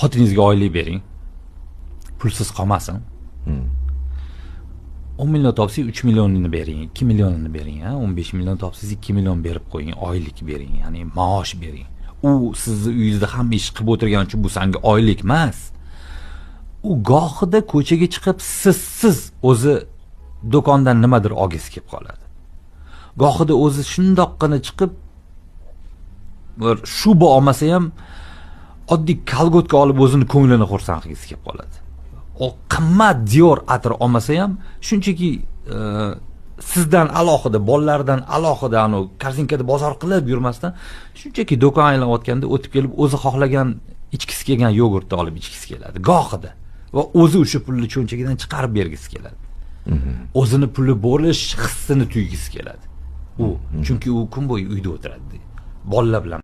Xotiningizga oylik bering, pulsiz qolmasin. 10 million topsangiz, 3 millionini bering, 2 millionini bering. A, 15 million topsangiz, 2 million berib qo'ying, oylik bering, ya'ni maosh bering. U sizni uyingizda hamma ish qilib o'tirgani uchun bu sanga oylik emas. U gohida ko'chaga chiqib, sizsiz o'zi do'kondan nimadir olgisi kelib qoladi. Gohida o'zi shundoqqina chiqib, bir shuba olmasa ham, oddiy колготка olib, o'zini ko'nglini xursand qilgisi kelib qoladi. U qimmat Dior atir olmasa ham, shunchaki sizdan alohida, bolalardan alohida, anavi korzinkada bozor qilib yurmasdan, shunchaki do'kon aylanayotganda o'tib kelib, o'zi xohlagan, ichgisi kelgan yogurtni olib ichgisi keladi gohida va o'zi o'sha pulni cho'ntagidan chiqarib bergisi keladi. O'zini puli bo'lish hissini tuygisi keladi u, chunki u kun bo'yi uyda o'tiradi bolalar bilan.